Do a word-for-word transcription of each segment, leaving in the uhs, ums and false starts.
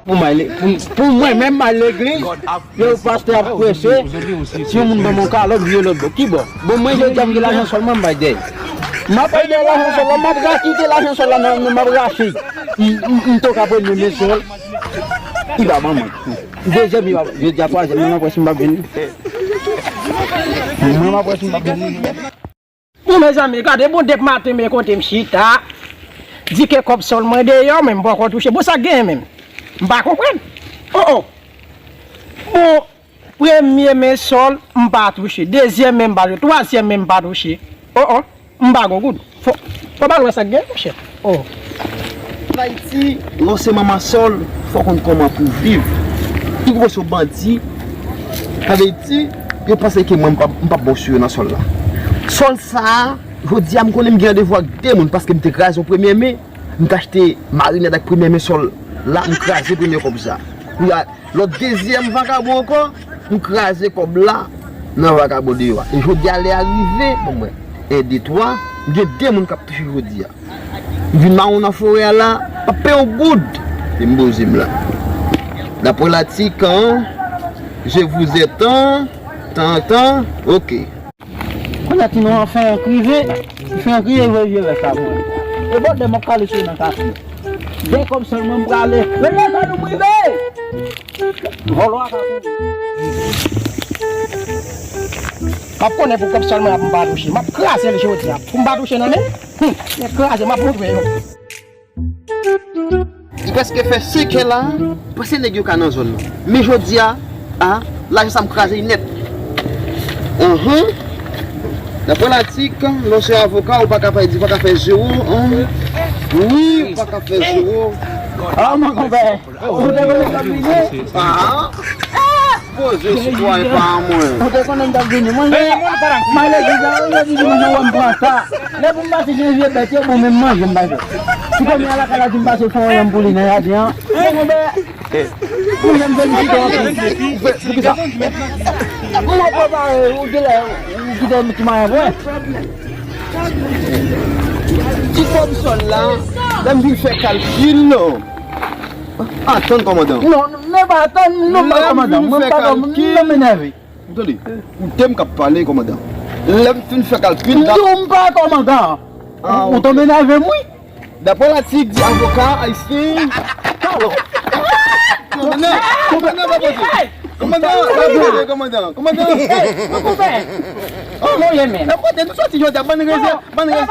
Pou m al, pou, pou mwen menm m al legliz, lè pastè ap preche, si yon moun ban m yon kalòt, vire lòt bò. Ki bò? Bon, mwen jodi a m gen lajan sòl, mwen m bay dèy. M ap bay dèy lajan sòl la, m ap rakite lajan sòl la nan men m, m ap rache. M, m, m toka premye men sòl, li pa ban mwen. Dezyèm, li pa, jodi a twazyèm, men m ap wè si m p ap vini. Mwen m ap wè si m p ap vini. Bon, mezanmi, gade, bon, depi maten, men kote m chita, di ke kòb sòl mwen deyò, men m poko touche. Bon, sa k genyen menm? M pa konprann. Oh, oh. Bon, premye men sòl, m pa touche. Dezyèm men, m pa touche. Twazyèm men, m pa touche. Oh, oh. M pa gon goud. Fò, fò ba lwen sa k gen, monchè. Oh. Ann Ayiti, lè w se manman sòl, fò w konn kòman pou w viv. Pi gwo sou bandi, sa vle di, yo panse ke mwen, m p ap, m p ap bon sou yo nan sòl la. Sòl sa a, jodi a, m konnen m gen randevou ak de moun, paske m te kraze yon premye men, m te achte marinad ak premye men sòl la, m kraze premye kòb sa. Pou y a Lòt dezyèm vakabon ankò, m kraze kòb la nan vakabon deyò a. E jodi a lè a rive, ban mwen, en, de, twa, m gen de moun k ap touche jodi a. M vin mawon nan forè a la, m ap peye yon goud. E m poze m la. Daprè latik, an, je vous attends, tan, tan, ok. Kounye a ti nou an fè yon krive, fè yon krive, voye vye vès la pou mwen. E bòdè m ap kale sou nan kafe. De kòb sèlman m prale. Lè lè sa nou prive. Vòlò a ka kouri. M ap konnen pou kòb sèlman ap m pa touche. M ap kraze l jodi a. Pou m pa touche nan men. Hum, men kraze, m ap montre yo. Li prèske fè senk è la, panse nèg yo ka nan zòn nan. Men jodi a, a, lajan sa m kraze li nèt. Anhan. Daprè latik, lè w se avoka, ou pa ka fè, ou pa ka fè zewo, an. Wi, ou pa ka fè zewo. Ah, mon konpè. Ou te konnen m t ap vini? Ah. Poze sitwayen pa mwen. Ou te konnen m t ap vini. Mwen, mwen, mwen, mwen, legliz la, ou di mwen, mwen pran sa. Lè pou m pase gen vye bèt yo, bon, men m manje, m pa fè. Si kòm y a lakay la, di m pase fè yon yanm pou li nan jaden an. Bon, konpè, mwen, m felisite w anpil. Poukisa? Mwen prepare, ou te la, ou kite m ti mayen, mwen. Ti kòb sòl la, lè m vin fè kalkil, non. Atann, kòmandan. Non, non, men pa atann, non, pa kòmandan. Mwen pa kòm-, non, m enève. Tande, koute m k ap pale, kòmandan. Lè m fin fè kalkil la. Non, m pa kòmandan. Ah, ou tonbe enève m, wi. Daprè latik di avoka ayisyen. Alò. Kòmandan, kòmandan, pa poze. Kòmandan, pa poze, kòmandan. Kòmandan, pa poze. Kòman w ye menm? Nan kote nou soti jodi a, bann rezèv, bann rezèv.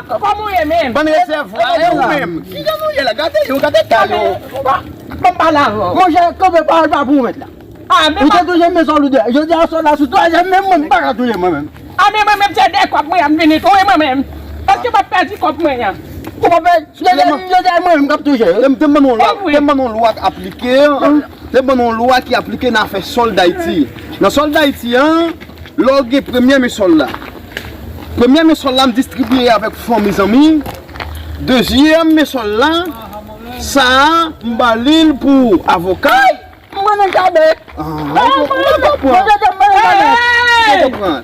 Kòman w ye menm? Bann rezèv, e ou menm? Kijan nou ye la? Gade yo, gade ta yo. Ban m pale avè w. Monchè, kanpe pawòl pa pou ou mèt la. Ah, men ou te touche men sòl ou de. Jodi a sòl la sou twazyèm men, mwen, m pa ka touche mwen menm. Ah, men mwen menm, se de kòb mwen ap vini touye mwen menm. Èske m ap pèdi kòb mwen an? Ou pa pèdi, jodi a mwen menm k ap touche. Te m, te m ban nou yon lwa, te m ban nou yon lwa k aplike, te m ban nou yon lwa ki aplike nan afè sòl Dayiti. Nan sòl Dayiti an, lè w gen premye men sòl la. Premye men sòl la, m distribiye avèk fanmi zanmi. Dezyèm men sòl la, sa a, m ba li l pou avoka. Mwen nan jaden. Ah, mwen konprann. Mwen konprann. Mwen konprann.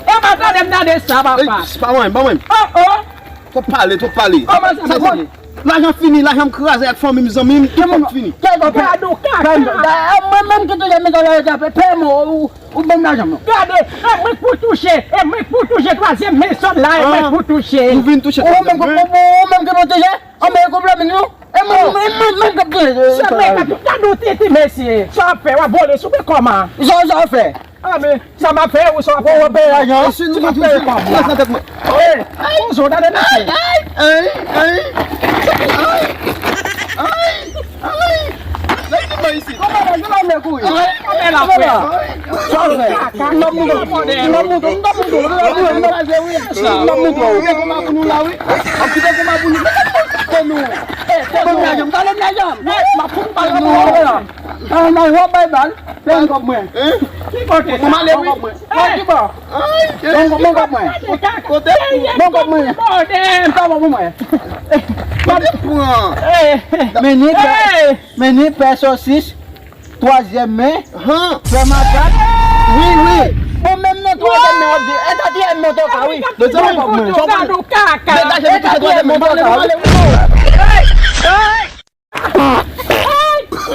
E pa tande m tande sa, papa. Ey, pa mwen, pa mwen. Oh, oh. Twòp pale, twòp pale. Kòman sa, sa, sa? Lajan fini, lajan m kraze ak fanmi m, zanmi m, tout kòb fini. Gade w kaka. Mwen menm ki toujou mete lajan, pè m, ou, ou ban m lajan m non. Gade, e mwen k pou touche, e mwen k pou touche twazyèm men sòl la, e mwen k pou touche. Ou vin touche twazyèm men. Ou menm ki pou touche? Anmè, konprann nou? E mwen, mwen, mwen, mwen k ap touye. Se mwen k ap touye. Gade yon tete, mesye. Sa w ap fè, w ap vole sou mwen kòman? Sa, sa w ap fè? A, men, sa m ap fè, ou sa w ap fè? Ou ap peye lajan an? Ti m ap peye kòb la. Sa tèt mwen. Ey, bonjou, gade mesye. Ay, ay, ay. Ay, ay, ay. Ay. Lè ki mwen isit. Kòman la, kòman la kouri? Kòman la kouri? Sa w fè? M ap moutre w. M ap moutre w. M ap moutre w. M ap moutre w. Ou gen konba pou nou la, wi. Ou gen konba pou nou. Tè nou. Tè nou. Tè nou. Tè nou. M ap fout pale pou ou la. An, nan w ap bay bal. Pran kòb mwen. Hein? Ki kote sa? Mwen ale, wi. Pran kòb mwen. Ay, bon, bon, bon, kòb mwen. Kote? Bon, kòb mwen. Sa bon pou mwen. Kote pran? Men ni pè, men ni pè sosis, twazyèm men, pè makat. Wi, wi. Bon, menm nan twazyèm men, w ap di, e twazyèm men, w ap di, wi. Bon, kòb mwen. Degaje nou touche twazyèm men, w ap di, wi. Hey! Hey!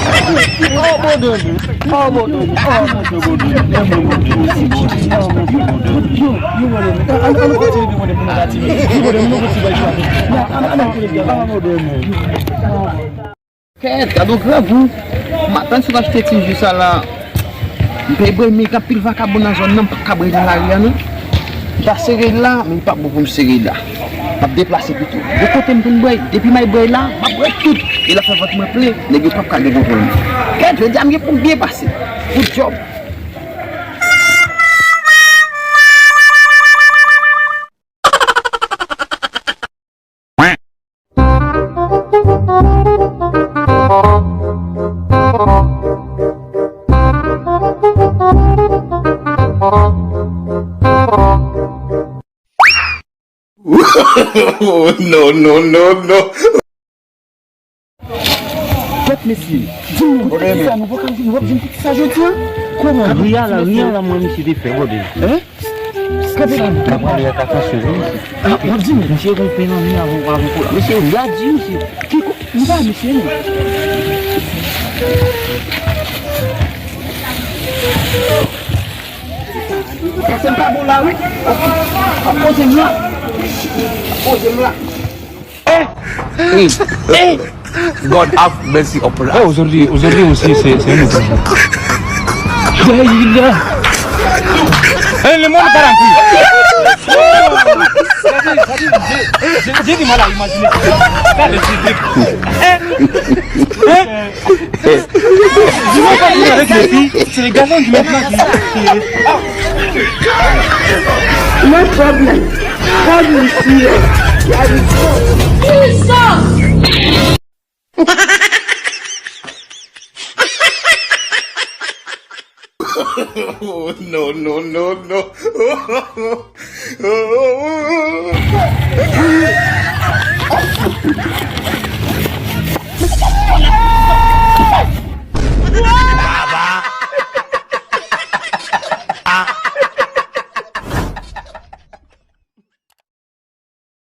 Oh, bon Dieu. Oh, bon Dieu. Oh, mon Dieu, bon Dieu. Oh, mon Dieu, bon Dieu. Yo, yo, bon Dieu. An, an, an nou kontinye de bon Dieu pou nou pati. Yo, bon Dieu, nou kontinye bay chwa. An, an, an nou kontinye. Oh, mon Dieu. Kèt, gad yon grangou. M ap tann si w achte ti ji sa la. M peye bwè, men gen anpil vakabon nan zòn nan, m p ap ka bwè nan lari a non. M ta sere la, men li p ap bon pou m sere la. M ap deplase pito. Yon kote m konn bwè, depi m al bwè la, m ap bwè tout. E l ap fè vant mwen plen, nèg yo p ap ka gen kontwòl mwen. Kèt, jodi a m gen pou m byen pase. Good job. Oh, no, no, no, no. Kèt, mesye. Di m non, poukisa nou pa ka vin, w ap vin poukisa jodi a? Kòman? Ri a la, ri a la, mwen, misye te fè, gode. Hein? Kanpe la. Kanpe la, y a ta fache, wi, misye. Ah, w ap di m. Misye gon pen nan men avan, avan pou la. Misye, w a di, misye. Ki ko-, m pa misye, non. Pase m pa bon la, wi. W ap poze m la. W ap poze m la. Eh! Eh! God have mercy upon us. Eh, aujourd'hui, aujourd'hui aussi, c'est, c'est un autre jour. Eh, le monde part en couille. J'ai, j'ai du mal à imaginer. Regardez ce truc. Hein? Hein? Dis-moi pas qu'il y a avec les filles, c'est les garçons du maintenant qui, qui... Ah. No problem. Call me here. There we go. Jesus! Oh, no, no, no, no.